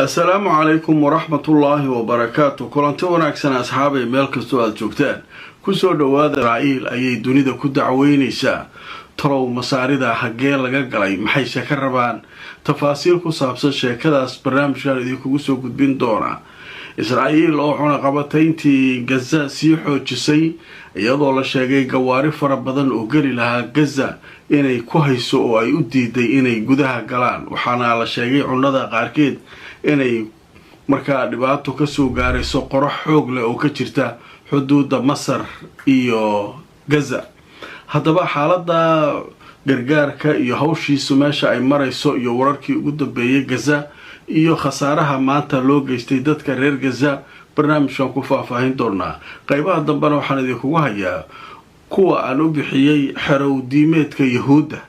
Assalaamu calaykum waraxmatullaahi wabarakaatu. Kulanti wanaagsan asxaabay, meel kastoo aada joogtaan kusoo dhawaada. Israa'iil ayay dunida ku dacweynaysaa. Talow masaarida haggee laga galay? Maxayse ka rabaan? Tafaasiil ku saabsan sheekadaas barnaamijkan idinkugu soo gudbin doonaa. Israa'iil oo cunaqabatayntii Gaza sii xoojisay, iyadoo la sheegay gawaari fara badan oo geli lahaa Gaza inay ku hayso oo ay u diiday inay gudaha galaan. Waxaana la sheegay cunada qaarkeed inay markaa dhibaato kasoo gaarayso qorax xoog leh oo ka jirta xuduudda Masar iyo Gaza. Haddaba xaaladda gargaarka iyo hawshiisu meesha ay marayso iyo wararkii ugu dambeeyay Gaza iyo khasaaraha maanta loo geystay dadka reer Gaza barnaamijkan ku faahfaahin doonaa. Qeybaha dambena waxaan idinkugu hayaa kuwa aan u bixiyey xerow diimeedka Yahuudda,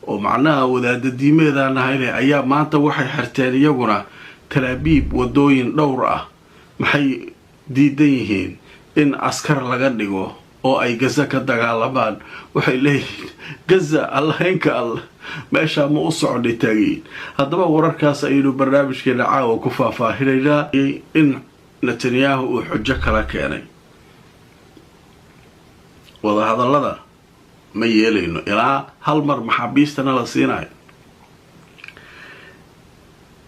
oo macnaha wadaada diimeedaan ahayle, ayaa maanta waxay xirteen iyaguna Talaabiib wadooyin dhowr ah. Maxay diidan yihiin? In askar laga dhigo oo ay Gaza ka dagaalamaan. Waxay leeyihiin Gaza allahaynka alla meeshaa ma u socodhay taagiin. Haddaba wararkaas ayaynu barnaamijkeena caawa ku faahfaahinaynaa. In Netanyahu uu xujo kala keenay: wadahadallada ma yeelayno ilaa hal mar maxaabiistana la siinayo.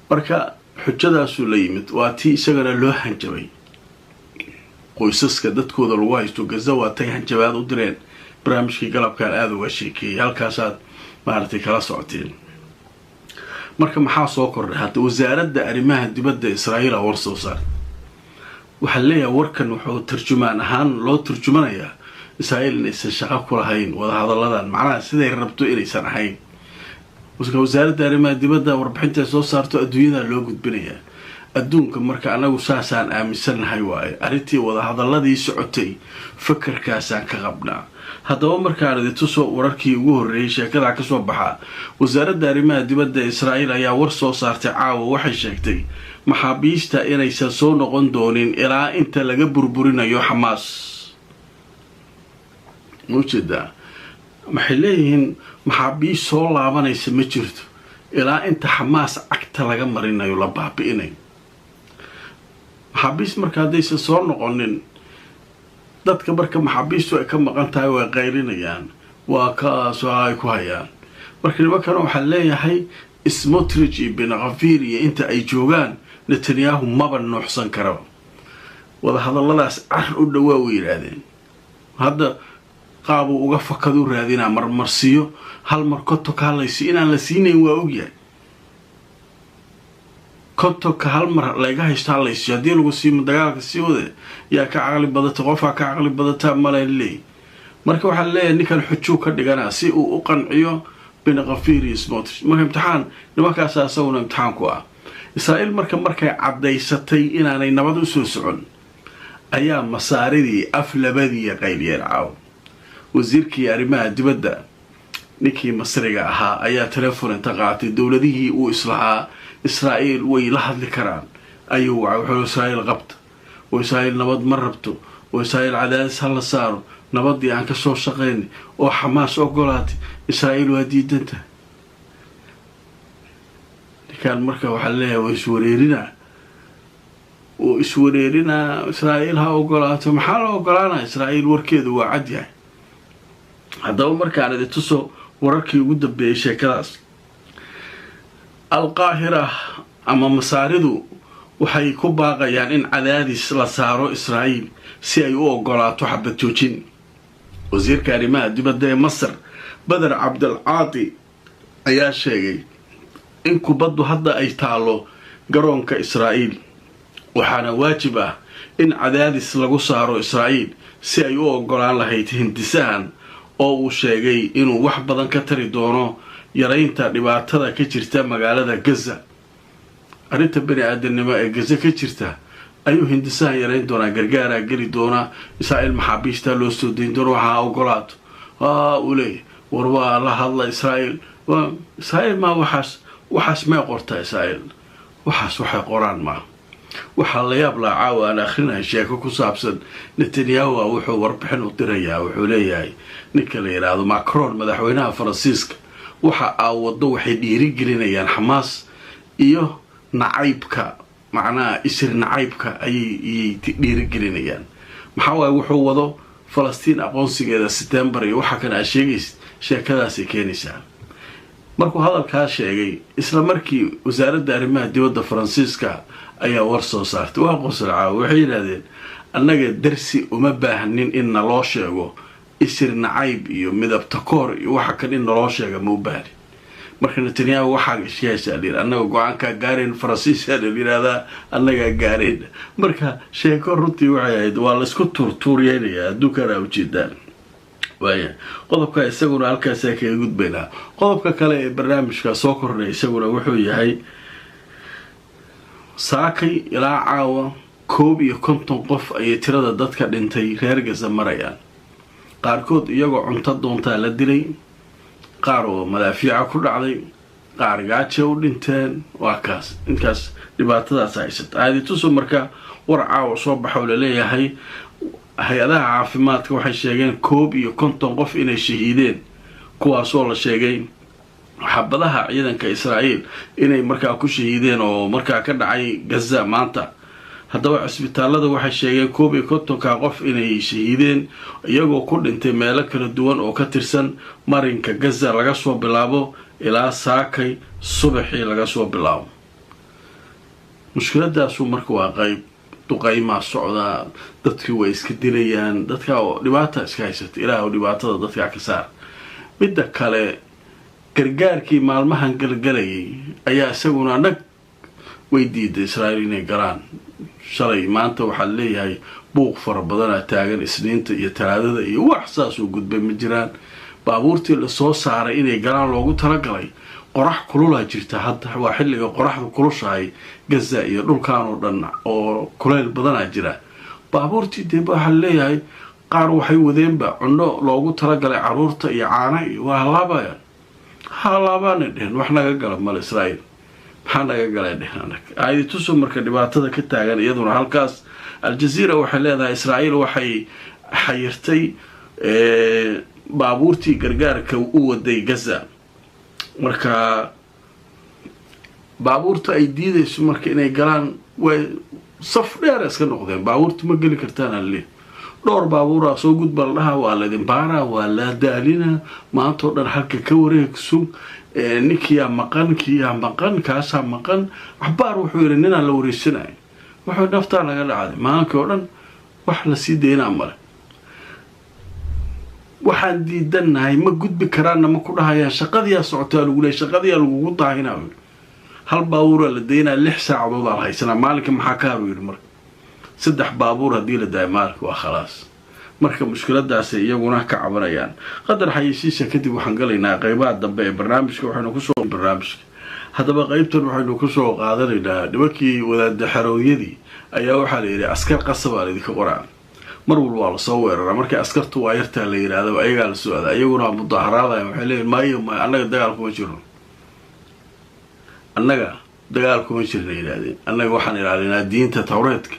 Marka xujadaasuu la yimid, waa tii isagana loo hanjabay. Qoysaska dadkooda lagu haysto Gaza waa tay hanjabaad u direen. Barnaamijkii galabkaan aada uga sheekeeyay, halkaasaad maaragtay kala socoteen. Marka maxaa soo kordhay hadda? Wasaaradda arrimaha dibadda Israa'iil a war soo saar. Waxaa leeyahay warkan wuxuu tarjumaan ahaan loo turjumanayaa Israa'iil inaysan shaqo ku lahayn wadahadalladan, macnaha siday rabto inaysan ahayn. Wasaaradda arrimaha dibadda warbixintay soo saarto adduunyada loo gudbinayaa adduunka. Marka anagu saasaan aaminsannahay waaye arrintii wadahadaladii socotay, fakarkaasaan ka qabnaa. Haddaba markaan idin tuso wararkii ugu horreeyay sheekadaa kasoo baxaa, wasaaradda arrimaha dibadda Israa'iil ayaa war soo saartay caawa. Waxay sheegtay maxaabiista inaysan soo noqon doonin ilaa inta laga burburinayo Xamaas. Ma ujeedaa? Waxay leeyihiin maxaabiist soo laabanaysa ma jirto ilaa inta Xamaas cagta laga marinayo, la baabi'inayo maxaabiist. Marka haddaysan soo noqonin dadka, marka maxaabiistu ay ka maqan tahay, way qaylinayaan, waa kaasoo ay ku hayaan. Marka nimankana waxaa leeyahay Smotrich iyo Benkhafir iyo inta ay joogaan Netanyahu maba nuuxsan karaba wadahadalladaas. Car u dhawaa u yidhaahdeen. Hadda qaabuu uga fakadu raadinaa, marmarsiyo hal mar 50-ka halaysi inaan la siinayn waa ogyahay. 50-ka hal mar layga haysto halaysiyo, haddii lagu siimo dagaalka sii wade. Yaa ka caqli badata? Qofaa ka caqli badataa malay leey. Marka waxaa leeyahay ninkan xujuu ka dhiganaa si uu u qanciyo Benkhafir iyo Smotrich. Marka imtixaan nimankaas asaguna imtixaan ku ah Israa'iil. Marka markay caddaysatay inaanay nabad usoo socon ayaa Masaaridii af labadii qayliyeen caaw. Wasiirkii arrimaha dibadda, ninkii Masriga ahaa, ayaa telefon inta qaatay dowladihii uu islahaa Israa'iil way la hadli karaan ayuu wacay. Wuxuu: Israa'iil qabta oo Israa'iil nabad ma rabto oo Israa'iil cadaadis ha la saaro. Nabadii aan kasoo shaqaynay oo Xamaas ogolaatay Israa'iil waa diidanta. Ninkaan marka waxaa leeyahay waa iswareerinaa, wuu iswareerinaa. Israa'iil ha ogolaato, maxaa la ogolaanaya? Israa'iil warkeedu waa cad yahay. Haddaba markaan idin tuso wararkii ugu dambeeyay sheekadaas, Alqaahira ama Masaaridu waxay ku baaqayaan in cadaadis la saaro Israa'iil si ay u ogolaato xabad joojin. Wasiirka arrimaha dibadda ee Masar, Beder Cabdilcaadi, ayaa sheegay in kubaddu hadda ay taalo garoonka Israa'iil, waxaana waajib ah in cadaadis lagu saaro Israa'iil si ay u ogolaan lahayd hindisahan, oo uu sheegay inuu wax badan ka tari doono yaraynta dhibaatada ka jirta magaalada Gaza. Arrinta bani aadamnimo ee Gaza ka jirta ayuu hindisahan yarayn doonaa, gargaaraa geli doonaa, Israa'iil maxaabiistaa loo soo dayn doona. Waxaa ogolaato uu leeyahy. War waa la hadla Israa'iil. Israa'iil maa waxaas? Waxaas may qortaa Israa'iil? Waxaas waxay qoraan maa. Waxaa la yaab laha caawa aan akhrinahay sheeko ku saabsan Netanyahu wuxuu warbixin u dirayaa. Wuxuu leeyahay ninka la yidhaahdo Macron, madaxweynaha Faransiiska, waxa aa waddo waxay dhiirigelinayaan Xamaas iyo nacaybka. Macnaha isir nacaybka ayay dhiirigelinayaan. Maxaa waaye? Wuxuu wado Falastiin aqoonsigeeda Setembar iyo waxa kale aad sheegaysid, sheekadaasay keenaysaa. Markuu hadalkaa sheegay, isla markii wasaaradda arrimaha dibadda Faransiiska ayaa war soo saartay. Waa qosol caawa. Waxay yidhahdeen: "Annaga darsi uma baahnin in naloo sheego isir nacayb iyo midab takoor iyo waxa kan, in naloo sheega ma u baahnin." Marka Netanyahu waxaa ishaysaa layidhi, annaga go-aankaa gaareen, Faransiisaa la yidhahdaa, annagaa gaareen. Marka sheeko runtii waxay ahayd waa laysku tuurtuuryeynaya adduunkana ujeedaan. Waaya, qodobka isaguna halkaasaa kaga gudbaynaa. Qodobka kale ee barnaamijka soo kordhay isaguna wuxuu yahay, saakay ilaa caawa 51 qof ayay tirada dadka dhintay reer Gaza marayaan. Qaarkood iyagoo cunto doontaa la dilay, qaar oo madaafiica ku dhacday, qaar gaaja u dhinteen. Waa kaas inkaas dhibaatadaas haysata aaditusu. Marka war caawa soo baxo laleeyahay, hay-adaha caafimaadka waxay sheegeen 51 qof inay shahiideen, kuwaasoo la sheegay xabadaha ciidanka Israa'iil inay markaa ku shahiideen oo markaa ka dhacay Gaza maanta. Haddaba cisbitaalada waxay sheegeen 51-ka qof inay shahiideen, iyagoo ku dhintay meelo kala duwan oo ka tirsan marinka Gaza, laga soo bilaabo ilaa saakay subaxii laga soo bilaabo. Mushkiladaasu marka waa qeyb duqaymaa socdaa, dadkii way iska dilayaan, dadka dhibaata iska haysata. Ilaah dhibaatada dadkaa ka saar. Midda kale, gargaarkii maalmahan galgalayay ayaa isaguna nag way diiday Israa'iil inay galaan shalay. Maanta waxaa leeyahay buuq fara badanaa taagan Isniinta iyo Talaadada iyo wax saasuu gudbay ma jiraan. Baabuurtii lasoo saaray inay galaan loogu talagalay, qorax kululaa jirta hadda, waa xilliga qoraxdu kulushahay Gaza iyo dhulkan oo dhan, oo kuleyl badanaa jira. Baabuurtii dee waxaa leeyahay qaar waxay wadeenba cunno loogu talagalay caruurta iyo caana iyo waa halaabayaan. Halaabaanay dhehen, wax naga gala male Israa'iil, maxaa naga galay dhehen anag aaditusu. Marka dhibaatada ka taagan iyaduna halkaas. Aljaziira waxay leedahay Israa'iil waxay xayirtay baabuurtii gargaarka u waday Gaza. Marka baabuurta ay diidayso marka inay galaan, way saf dheer iska noqdeen. Baabuurta ma geli kartaan alle, dhowr baabuuraa soo gudba la dhahaa, waa laydin baaraa, waa la daalina, maantao dhan halka ka wareeg, sug, ninkiyaa maqan, kiyaa maqan, kaasaa maqan. Cabaar wuxuu yidhi ninaa la wareysanaya, wuxuu naftaa naga dhacday maalinkii oo dhan, wax lasii daynaa male, waxaan diidannahay ma gudbi karaanna ma ku dhahayaan. Shaqadiyaa socotaa lagu leey, shaqadiyaa lagugu daahinaa. Hal baabuuraa la daynaa, 6 saacadood aa la haysanaa maalinka. Maxaa ka haru yidhi? Marka saddex baabuur haddii la daayo maalinka waa khalaas. Marka mushkiladaasay iyaguna ka cabanayaan. Qadar xayeysiisa kadib waxaan galaynaa qeybaha dambe ee barnaamijka. Waxaynu kusoo barnaamijka haddaba qeybtan waxaynu kusoo qaadanaynaa nimankii wadaada xaroodyadii ayaa waxaa la yidhi askar qasabaa laydinka qoraa. Mar walba waa lasoo weeraraa. Markay askartu waa yartaa la yidhaahdo, ayagaa la soo aadaa, iyaguna mudaaharaadaya. Waxay leeyihin: "Maayo, maayo, annaga dagaal kuma jirno, annaga dagaal kuma jirna," yidhahdeen. "Annaga waxaan ilaalinaa diinta Tawreedka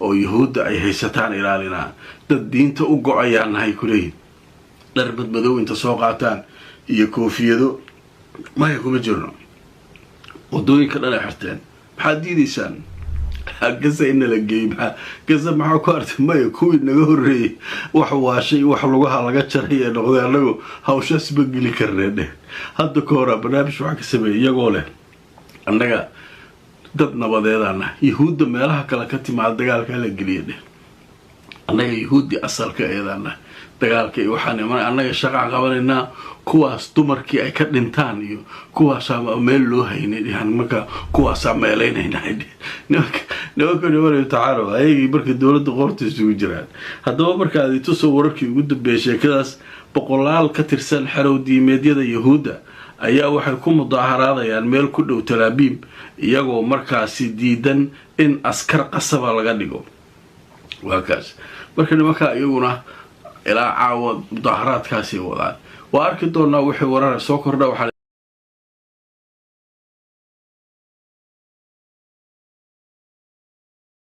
oo Yuhuudda ay haysataan ilaalinaa, dad diinta u go-ayaan nahay," kuleeyihin. Dhar madmadow inta soo qaataan iyo koofiyado, maya kuma jirno. Wadooyinka dhan ay xirteen. Maxaad diidaysaan? Gaza in nala geeyey. Maxaa Gaza maxaa ku artay? Maya, kuwii naga horreeyey wax waashay, wax lugaha laga jaray ee noqday, annagu hawshaas ma geli karnee dheh. Hadda ka horaa barnaamij waxaa ka sameeyey iyagoo leh annaga dad nabadeedaana, Yuhuudda meelaha kale ka timaada dagaalka la geliya dheh, annaga Yuhuuddii asalka eedaana dagaalka iyo waxaan iman, annaga shaqaan qabanaynaa, kuwaas dumarkii ay ka dhintaan iyo kuwaasaa meel loo haynay dhihan, marka kuwaasaa meelaynayna nimanka niman tacaaro ayagii. Marka dowladda qoorta isugu jiraan. Haddaba marka ituso wararkii ugu dambeeyay sheekadaas, boqolaal ka tirsan xerow diimeedyada Yuhuudda ayaa waxay ku mudaaharaadayaan meel ku dhow Talaabiib, iyagoo markaasi diidan in askar qasaba laga dhigo. Waa kaas. Marka nimanka iyaguna ilaa caawa mudaaharaadkaasay wadaan. Waa arki doonaa wixii warar soo kordha. Waxaa